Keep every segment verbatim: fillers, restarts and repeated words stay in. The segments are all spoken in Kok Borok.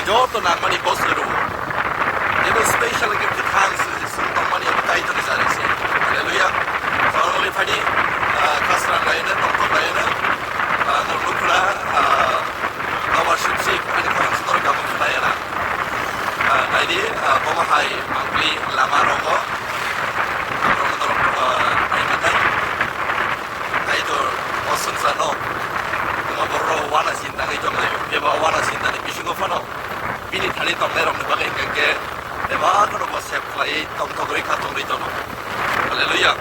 Joto nangmani bosni rwo. Jebo special khe kwthang se, se tongmani ang Kaitor ni jari se. Hallelujah. Soroli phadi, ah, khasra laina, tongthok laina, ah, nang lukla, ah, nobar sipsi, ani khorang se norok gabung khlaina. Ah, naidi, ah, bomo hai mangpli lama rogo. Norok, ah, naina nai. Kaitor o swngcharno, tongma borok wana sinta khe tonglaio. Bebak wana sinta ni bisingo phano bini thani tongnairokni bagwi hwnkhe bebak kheno bo sep khlaiwi tongthok rwi kha tongwi tono. Hallelujah.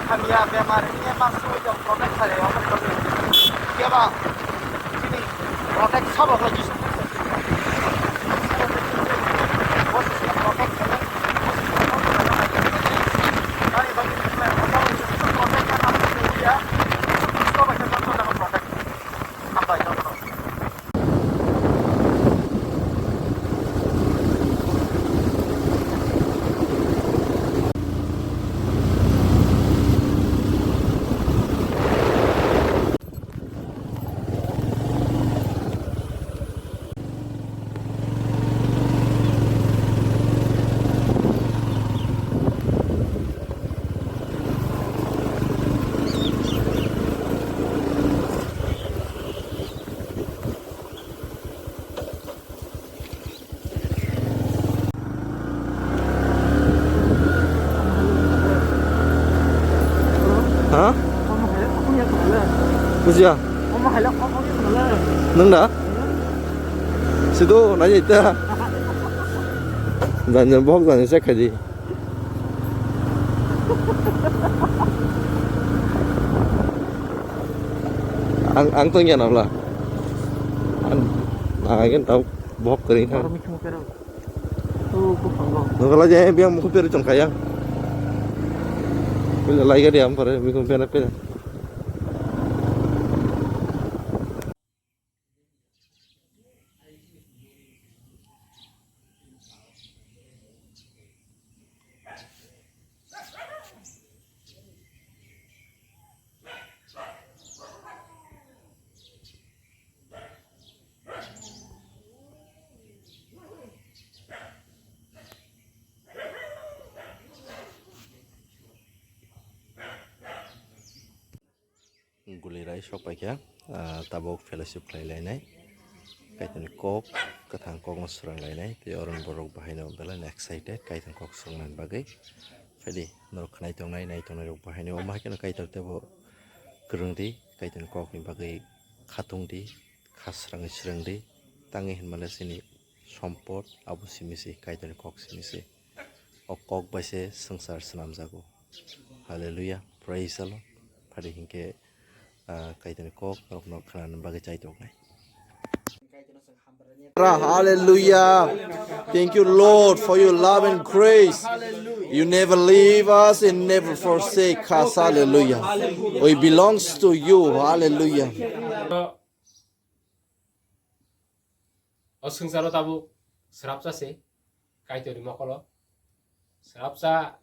Hamya bemar ni ma sui jong protect khlai, omo protect. Keba chini protect sabo khlai Jisu Khristo. Bo se protect khlai. Ani bagwi protect khlai, protect khlai. Jisu Khristo bai khe joto jaga protect. Hambai joto. Ha? Bujiya. Nwng da? Sido, nai ita. Jangan bohong, jangan saya kaji. Ang, ang tong ya nabla. Ang, ang agen tau bohok kering kan. Nukala jaya biang mukhung peri chong kayang. Pila lai gadi am pare mukhung pera pera. Gulirai sok paikha, ah, tabuk fellowship khlai lainai. Kaitorni kok, kwthang kokno swrang lainai. Tei oroni borok bahaino belai no excited Kaitorni kok swrangmani bagwi. Phaidi norok khnai tongnai, nai tongnai rok bahaino omo hai kheno Kaitor teibo kwrwng di, Kaitorni kokni bagwi khatung di, kha swrangwi swrwng di. Tangwi hinmale chini sompot abo simi se, Kaitorni kok simi se. O kok bai se swngchar swnamjago. Hallelujah. Praise the Lord. Phari hinkhe, ah, Kaitorni kok norokno khnana bagwi chai tongnai. Hallelujah. Thank you, Lord, for your love and grace. You never leave us and never forsake us. Hallelujah. We belongs to you. Hallelujah. O swngcharo tabuk srapsa se, Kaitorni mokolo. Srapsa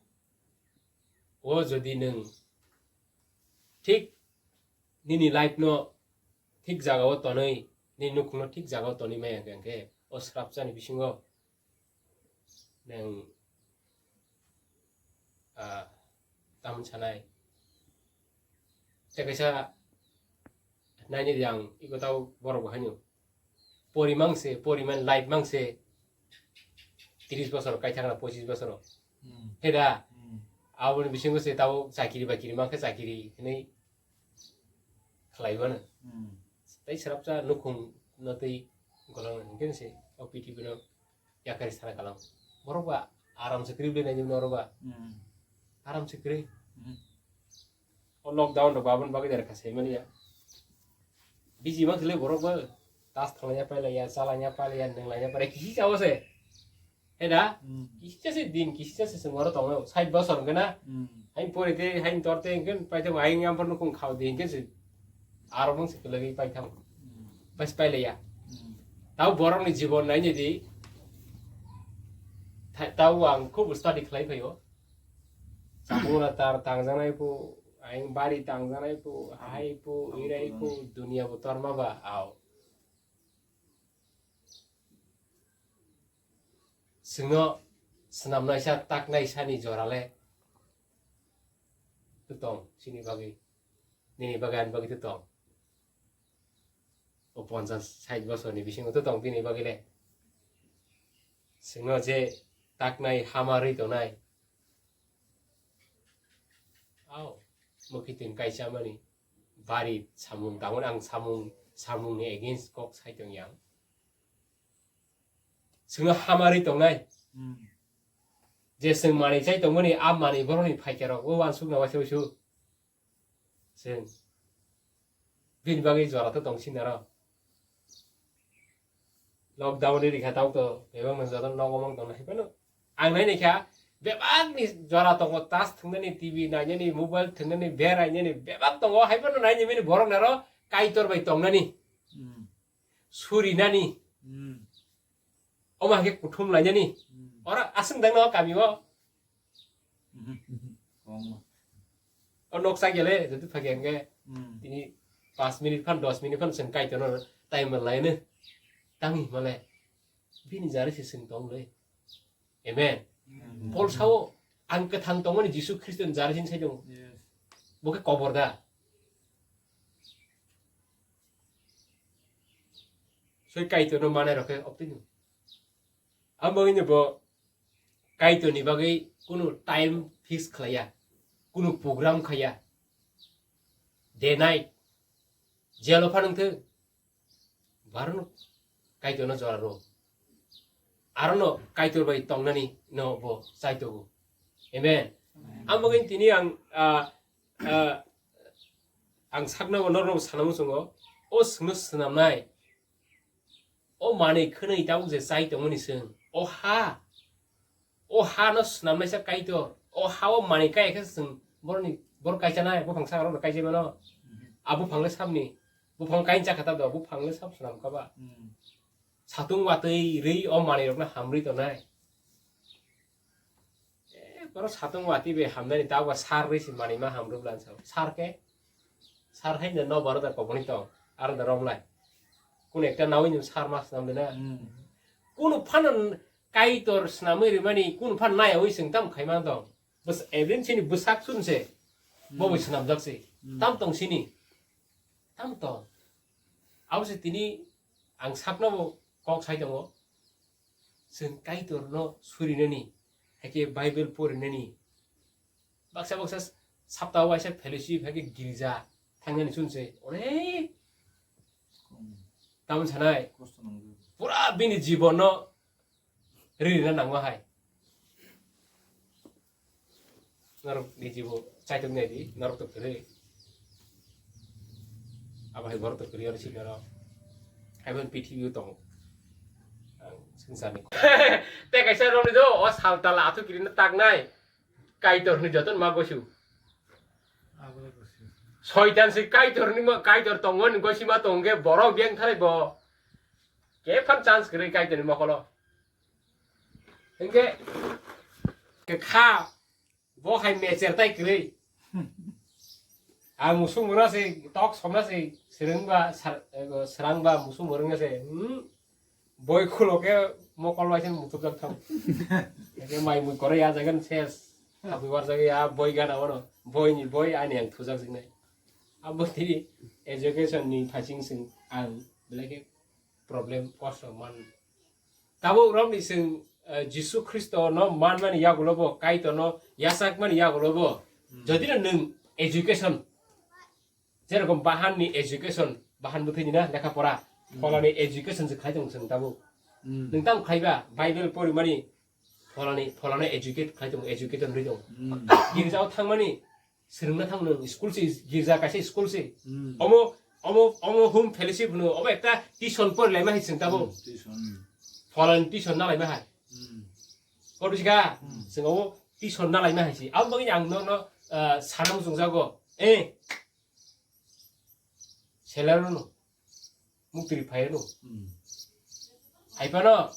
o jodi nwng thik nini life no thik jagao tonwi, nini nukhungno thik jagao tonwi maya hwnkhe, hwnkhe o srapsani bisingo nwng, ah, tamni sanai. Tei kaisa naini di ang iko tau borok bo haino. Porimang se, poriman life mang se. Tris bosor, kaithakna pochis bosor. Hmm. Heda. Hmm. Aboni bisingo se tau chakiri bakiri mang khe chakiri hinwi khlai bana. Hmm. Tei srapsa nukhung no tei golong hinkhe se o P T P no yakari sana kalang. Borok ba aram se kwrwi le nai norok ba. Hmm. Aram se kwrwi. Hmm. O lockdown rok babon bagwi dara kha sai mani ya. Biji mang le borok ba tas thalanya pailaya, chalanya pailaya, nwnglanya pailaya, kisi chawo se. Heda? Hmm. Kisi chase din, kisi chase se moro tongo. Sait bosor hwnkhe na. Hmm. Hain pori te, hain tor te hwnkhe, pai te hain yang porno kung khao de hwnkhe se. Aro mang se kwlagwi pai thang. Hmm. Pas pailaya. Hmm. Tau borok ni jibon nai ni di. Tha-, tau ang khub study khlai phaio. Chakmuna tar tangjanai pu, aing bari tangjanai pu, hai pu, irai pu, dunia bo torma ba, ao. Singno swnamnaisa taknaisani jorale tong, sini bagwi, nini bagwi, ani bagwi tong. O ponchas sait bosorni bisingo to tong bini bagwi le. Singno je taknai hama rwi tongnai. Ao, mwkhitwng kaisa mani bari samung tangon ang samung, samungni against kok sai tong yang. Singno hama rwi tongnai. Hmm. Je sing mani sai tongmani a mani borokni phaikhe rok o wansuk na waisa wasu. Chwng bini bagwi jora to tong sini aro. Lockdown ni rikha tau to, bebak no joto nogo mang tong hai phano. Ang nai naikha, bebak ni jora tongo, tas thwngnani, T V nainani, mobile thwngnani, berainani, bebak tongo, hai phano nai ni mini borok naro Kaitor bai tongnani. Hmm. Surinani. Hmm. Omo hai khe kuthum lainani. Hmm. Oro aswk dang no kami o. Hmm. O noksa gele, jodi phage hwnkhe, hmm, tini panch minute phan, dos minute phan chwng Kaitorno time laino. Tangwi himale. Bini jari se chwng tong le. Amen. Amen. Paul sao, ang kwthang tongmani Jisu Khristoni jari se sai tongo. Yes. Bo khe kobor da. Soi Kaitorno manai rok khe optino. Amo hino bo Kaitorni bagwi kunu time fix khlaiya, kunu program khaiya. Day night, jelo phanang thung, barono Kaitorno jora rw. Arono Kaitor bai tongnani no bo chai tongo. Amen. Amen. Ang bagwi tini ang, ah, ah, ang sakno bo norok sana muchungo, o singno swnamnai. O manwi khwnwi tabuk je chai tongmani chwng. O ha. O ha no swnamnaisa Kaitor. O ha o manwi kaya khe chwng borokni, borok kaisa nai, buphang saka rok kaisa mano. A buphang le samni. Buphang kain chakha ta do, buphang le sab swnam kha ba. Hmm. Satung watwi rwi o manwi rokno hamrwi tonai. Eh, borok satung watwi bai hamnani ta ba sar rwi si manwi ma hamrwk lan sao. Sar khe? Sar hai no baro da koboni tong. Aro da romlai. Kun ekta nawi ni sar mas nam de na. Hmm. Kunu phan Kaitor swnamwi rimani, kunu phan naya wi sing tam khai man tong. Bas, even sini bwsak sun se. Bo bai, hmm, swnamjak se. Hmm. Tam tong sini. Tamo tong. Abo se tini ang sakno bo kok sai tongo. Chwng Kaitorno surinani, haikhe Bible porinani. Baksa baksa saptao waisa fellowship haikhe girja thangnani chwng se onek tamoni sanai. Kosto nangjago. Pura bini jibono ririna nangma hai. Norok ni jibo chaitok nai di, norok to kwrwi. Abo hai borok to kwrwi aro sini aro. Hai ban pithibi tongo. Ang swngcharni. Te kaisa rok ni do, o saltala athu kirina taknai. Kaitor ni joton ma gosu. Soitan si Kaitor ni ma, Kaitor tongo ni gosi ma tongge borok biyang thalai bo. Kephan chance kwrwi Kaitor ni mokolo. Hingke ke kha bo hai mecher tai kwrwi. A musung mura se tok somna se serengba sar-, eh, serangba musung murung se, hmm, boi khulo ke mokol bai se muthupjak thang. Ke mai mui kore ya jagan ses. Habwi warjak ya boi gana wano. Boi ni boi ani ang thujak jingnai. Abo tini education ni phasing sing ang belai ke problem kosto man. Tabuk romni chwng, eh, Jisu Khristo no manmani yagulo bo, Kaitor no yachakmani yagulo bo, jodi no nwng education, jerokom bahan ni education, bahan bwthai ni na lekha pora, phola ni education se khai tong chwng tabuk. Nwng tamo khaiba, Bible porimani phola ni, phola no educate khai tong, educated wngwi tong. Girja o thangmani, swrwngna thang nwng school se, girja kaisa school se. Omo, omo, omo home fellowship hwno, omo ekta tuition porilaima hai chwng tabuk. Pholani tuition nalaima hai. Koto sika, chwng omo tuition nalaima hai se. Abo bagwi ang no, no, ah, sana muchungjago. Eh. Seller no. Muktri phai no. Hai phano.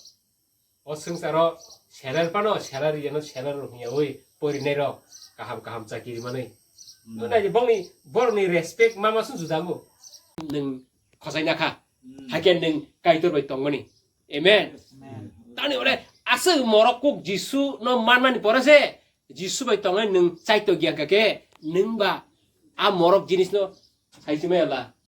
O swngcharo seller phano, seller yeno seller rok hiya oi porinai rok kaham kaham chakiri manwi. Nunai bongni borokni respect mama sung juda bo. Nwng khosai nakha. Haikhe nwng Kaitor bai tongmani. Amen. Tani ore aswk morok kuk Jisu no manmani pore se Jisu bai tongnai nwng chaito giyan kake nwng ba a morok jinis no sai chumai ala.